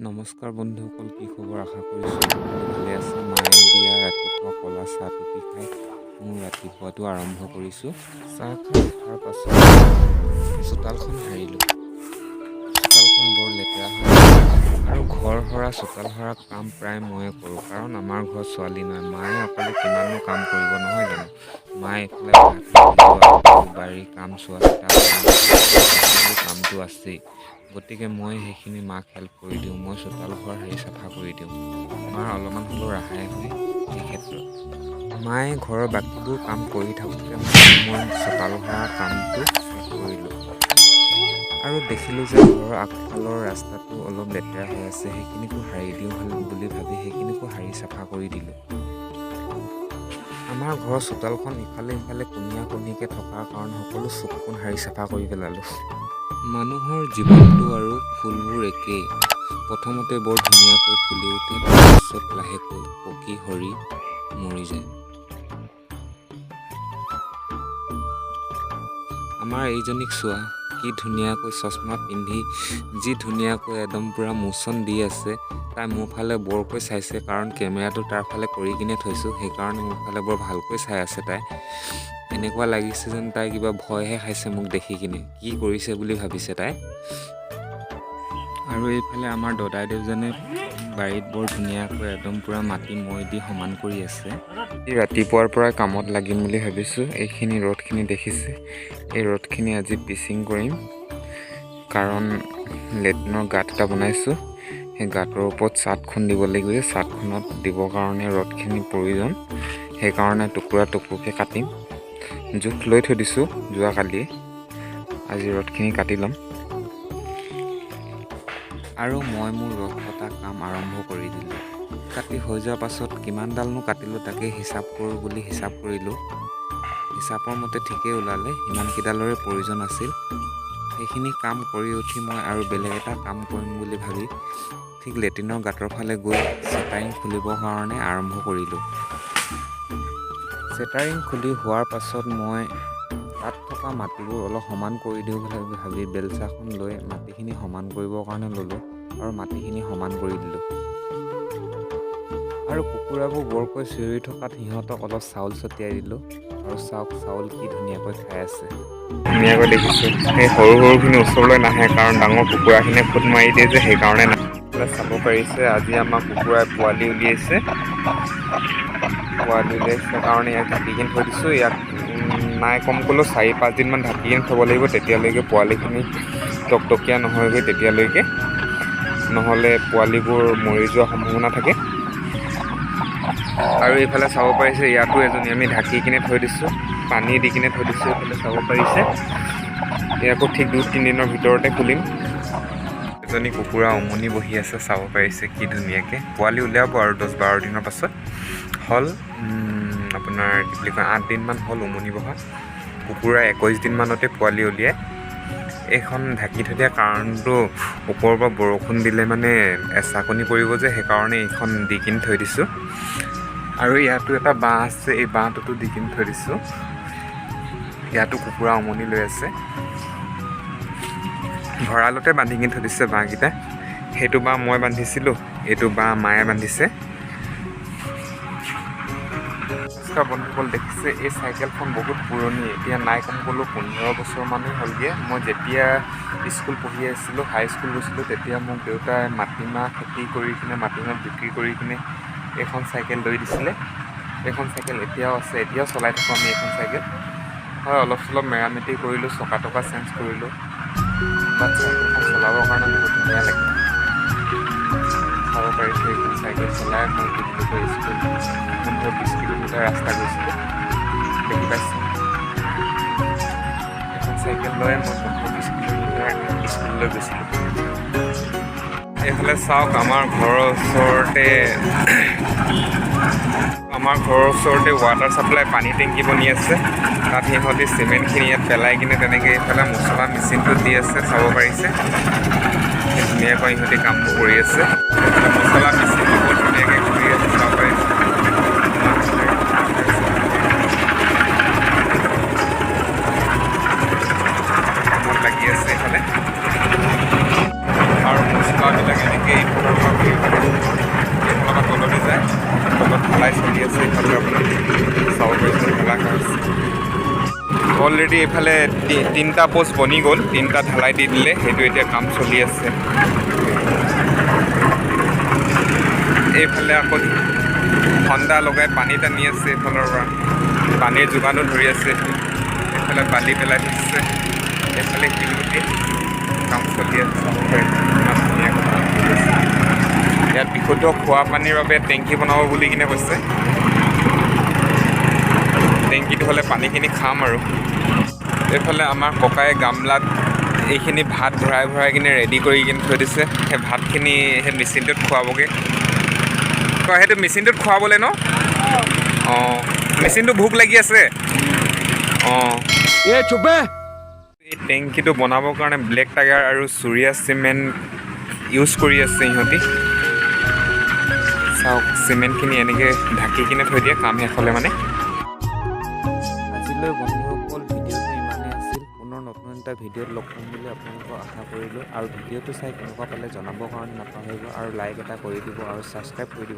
নমস্কাৰ বন্ধুসকল, কি খবৰ? আশা কৰিছোঁ সকলো ভালে আছে। মায়ে দিয়া ৰাতিপুৱা ক'লা চাহ টুপি খাই মোৰ ৰাতিপুৱাটো আৰম্ভ কৰিছোঁ। চাহ খাই উঠাৰ পাছত চোতালখন সাৰিলোঁ। চোতালখন বৰ লেতেৰা হৈ আছিল আৰু ঘৰ সৰা, চোতাল সৰা কাম প্ৰায় ময়ে কৰোঁ, কাৰণ আমাৰ ঘৰত ছোৱালী নাই। মায়ে অকলে কিমাননো কাম কৰিব, নহয় জানো? মায়ে এইফালে ভাত ৰান্ধি, বাৰীৰ কাম, চোৱা চিতা কৰা, বাকীবোৰ কামটো আছেই। গতিকে মই সেইখিনি মাক হেল্প কৰি দিওঁ। মই চোতাল ঘৰ সাৰি চাফা কৰি দিওঁ। মাৰ অলপমান হ'লেও ৰেহাই হয় সেই ক্ষেত্ৰত। মায়ে ঘৰৰ বাকীবোৰ কাম কৰি থাকোঁতে মই চোতাল সৰা কামটো শেষ কৰিলোঁ আৰু দেখিলোঁ যে ঘৰৰ আগফালৰ ৰাস্তাটো অলপ লেতেৰা হৈ আছে। সেইখিনিকো সাৰি দিওঁ বুলি ভাবি সেইখিনিকো সাৰি চাফা কৰি দিলোঁ। আমাৰ ঘৰৰ চোতালখন ইফালে সিফালে কোণীয়া কোণীকৈ থকাৰ কাৰণে সকলো চুক কোণ সাৰি চাফা কৰি পেলালোঁ। মানুহৰ জীৱনটো আৰু ফুলবোৰ একেই। প্ৰথমতে বৰ ধুনীয়াকৈ ফুলি উঠে, তাৰপিছত লাহেকৈ পকি সৰি মৰি যায়। আমাৰ এইজনীক চোৱা, কি ধুনীয়াকৈ চশমা পিন্ধি যি ধুনীয়াকৈ একদম পূৰা মোচন দি আছে। তাই মোৰ ফালে বৰকৈ চাইছে, কাৰণ কেমেৰাটো তাৰ ফালে কৰি কিনে থৈছোঁ। সেইকাৰণে মোৰ ফালে বৰ ভালকৈ চাই আছে তাই। এনেকুৱা লাগিছে যেন তাই কিবা ভয়হে খাইছে মোক দেখি কিনে, কি কৰিছে বুলি ভাবিছে তাই। আৰু এইফালে আমাৰ দদাইদেউজনে বাৰীত বৰ ধুনীয়াকৈ একদম পূৰা মাটি মৈ দি সমান কৰি আছে। ৰাতিপুৱাৰ পৰাই কামত লাগিম বুলি ভাবিছোঁ। এইখিনি ৰ'দখিনি দেখিছে, এই ৰ'দখিনি আজি পিচিং কৰিম, কাৰণ লেট্ৰিনৰ গাঁত এটা বনাইছোঁ। সেই গাঁতৰ ওপৰত চাটখন দিব লাগিব যে চাটখনত দিবৰ কাৰণে ৰ'দখিনি প্ৰয়োজন। সেইকাৰণে টুকুৰা টুকুৰকৈ কাটিম। জোখ লৈ থৈ দিছোঁ যোৱাকালিয়ে। আজি ৰ'দখিনি কাটি ল'ম আৰু মই মোৰ ৰদ কটা কাম আৰম্ভ কৰি দিলোঁ। কাটি হৈ যোৱাৰ পাছত কিমানডালনো কাটিলোঁ তাকে হিচাপ কৰোঁ বুলি হিচাপ কৰিলোঁ। হিচাপৰ মতে ঠিকেই ওলালে, সিমানকেইডালৰে প্ৰয়োজন আছিল। সেইখিনি কাম কৰি উঠি মই আৰু বেলেগ এটা কাম কৰিম বুলি ভাবি ঠিক লেট্ৰিনৰ গাঁতৰ ফালে গৈ চেটাৰিং খুলিবৰ কাৰণে আৰম্ভ কৰিলোঁ। চেটাৰিং খুলি হোৱাৰ পাছত মই তাত থকা মাটিবোৰ অলপ সমান কৰি দিওঁ বুলি ভাবি বেলচাখন লৈ মাটিখিনি সমান কৰিবৰ কাৰণে ল'লোঁ আৰু মাটিখিনি সমান কৰি দিলোঁ। আৰু কুকুৰাবোৰ বৰকৈ চিঞৰি থকাত সিহঁতক অলপ চাউল ছটিয়াই দিলোঁ। আৰু চাওক, চাউল কি ধুনীয়াকৈ খাই আছে। ধুনীয়াকৈ দেখিছোঁ, সেই সৰু সৰুখিনি ওচৰলৈ নাহে, কাৰণ ডাঙৰ কুকুৰাখিনিয়ে খুট মাৰি দিয়ে যে, সেইকাৰণে নাহে। চাব পাৰিছে, আজি আমাৰ কুকুৰাই পোৱালি উলিয়াইছে। পোৱালি উলিয়াইছে কাৰণে ইয়াক ঢাকি কিনে থৈ দিছোঁ। ইয়াক নাই কম ক'লেও 4-5 দিনমান ঢাকি কিনে থ'ব লাগিব, তেতিয়ালৈকে পোৱালিখিনি টকটকীয়া নহয়গৈ তেতিয়ালৈকে। নহ'লে পোৱালিবোৰ মৰি যোৱাৰ সম্ভাৱনা থাকে। আৰু এইফালে চাব পাৰিছে, ইয়াতো এজনী আমি ঢাকি কিনে থৈ দিছোঁ, পানী দি কিনে থৈ দিছোঁ। এইফালে চাব পাৰিছে, ইয়াকো ঠিক 2-3 দিনৰ ভিতৰতে খুলিম। এজনী কুকুৰা উমনি বহি আছে, চাব পাৰিছে কি ধুনীয়াকৈ। পোৱালি উলিয়াব আৰু 10-12 দিনৰ পাছত। হ'ল আপোনাৰ কি বুলি কয়, 8 দিনমান হ'ল উমনি বহা। কুকুৰা 21 দিনমানতে পোৱালি উলিয়ায়। এইখন ঢাকি থৈ দিয়া কাৰণটো ওপৰৰ পৰা বৰষুণ দিলে মানে এচাকনি পৰিব যে, সেইকাৰণে এইখন দি কিনে থৈ দিছোঁ। আৰু ইয়াতো এটা বাঁহ আছে, এই বাঁহটোতো দি কিনে থৈ দিছোঁ। ইয়াতো কুকুৰা উমনি লৈ আছে। ভঁৰালতে বান্ধি কিনে থৈ দিছে বাঁহকেইটা। সেইটো বাঁহ মই বান্ধিছিলোঁ, এইটো বাঁহ মায়ে বান্ধিছে। নমস্কাৰ বন্ধুসকল, দেখিছে, এই চাইকেলখন বহুত পুৰণি। এতিয়া নাই কম ক'লেও 15 বছৰমানেই হ'লগৈ। মই যেতিয়া স্কুল পঢ়ি আছিলোঁ, হাই স্কুল গৈছিলোঁ, তেতিয়া মোক দেউতাই মাটিমাহ খেতি কৰি কিনে, মাটিমাহ বিক্ৰী কৰি কিনে এইখন চাইকেল লৈ দিছিলে। এইখন চাইকেল এতিয়াও আছে, এতিয়াও চলাই থাকোঁ আমি এইখন চাইকেল। হয়, অলপ চলপ মেৰামতি কৰিলোঁ, চকা টকা চেঞ্জ কৰিলোঁ, বাট চাইকেলখন চলাবৰ কাৰণে বহুত ধুনীয়া লাগে। চাব পাৰিছোঁ, এইখন চাইকেল চলাই মই কি বুলি কয়, স্কুল 15-20 কিলোমিটাৰ ৰাস্তা গৈছিলোঁ। দেখি পাইছে, এখন চাইকেল লৈ মই 15-20 কিলোমিটাৰ স্কুললৈ গৈছিলোঁ। এইফালে চাওক, আমাৰ ঘৰৰ ওচৰতে ৱাটাৰ ছাপ্লাই পানী টেংকি বনি আছে। তাত সিহঁতি চিমেণ্টখিনি ইয়াত পেলাই কিনে তেনেকৈ এইফালে মছলা মেচিনটোত দি আছে। চাব পাৰিছে, ধুনীয়াকৈ ইহঁতি কামবোৰ কৰি আছে। এইফালে মছলা মেচিনটো বহুত ধুনীয়াকৈ ঘূৰি আছে, চাব পাৰিছে। কামত লাগি আছে এইফালে। আৰু মছলাবিলাক এনেকৈ এইফালৰ অলৰেডি এইফালে তিনিটা প'ষ্ট বনি গ'ল, তিনিটা ঢালাই দি দিলে, সেইটো এতিয়া কাম চলি আছে। এইফালে আকৌ হণ্ডা লগাই পানী টানি আছে, এইফালৰ পৰা পানীৰ যোগানো ধৰি আছে। এইফালে বালি পেলাই থৈছে, এইফালে শিলগুটি, কাম চলি আছে। চাব পাৰিছে ইমান ধুনীয়াকৈ কাম চলি আছে। ইয়াত বিশুদ্ধ খোৱা পানীৰ বাবে টেংকি বনাব বুলি কিনে কৈছে। টেংকিটো হ'লে পানীখিনি খাম। আৰু এইফালে আমাৰ ককায়ে গামলাত এইখিনি ভাত ভৰাই ভৰাই কিনে ৰেডি কৰি কিনে থৈ দিছে। সেই ভাতখিনি সেই মেচিনটোত খোৱাবগৈ কয়। সেইটো মেচিনটোত খুৱাবলৈ ন? অঁ, মেচিনটো ভোক লাগি আছে। অঁ। ए चुप बे। এই টেংকিটো বনাবৰ কাৰণে ব্লেক টাইগাৰ আৰু চুৰিয়া চিমেণ্ট ইউজ কৰি আছে ইহঁতি। চাওক, চিমেণ্টখিনি এনেকৈ ঢাকি কিনে থৈ দিয়ে কাম শেষ হ'লে মানে। আজিলৈ বন্ধুসকল, ভিডিঅ'টো ইমানেই আছিল। পুনৰ নতুন এটা ভিডিঅ'ত লগ পাম বুলি আপোনালোকক আশা কৰিলোঁ। আৰু ভিডিঅ'টো চাই কেনেকুৱা পালে জনাবৰ কাৰণে নাপাহৰিব আৰু লাইক এটা কৰি দিব আৰু ছাবস্ক্ৰাইব কৰি দিব।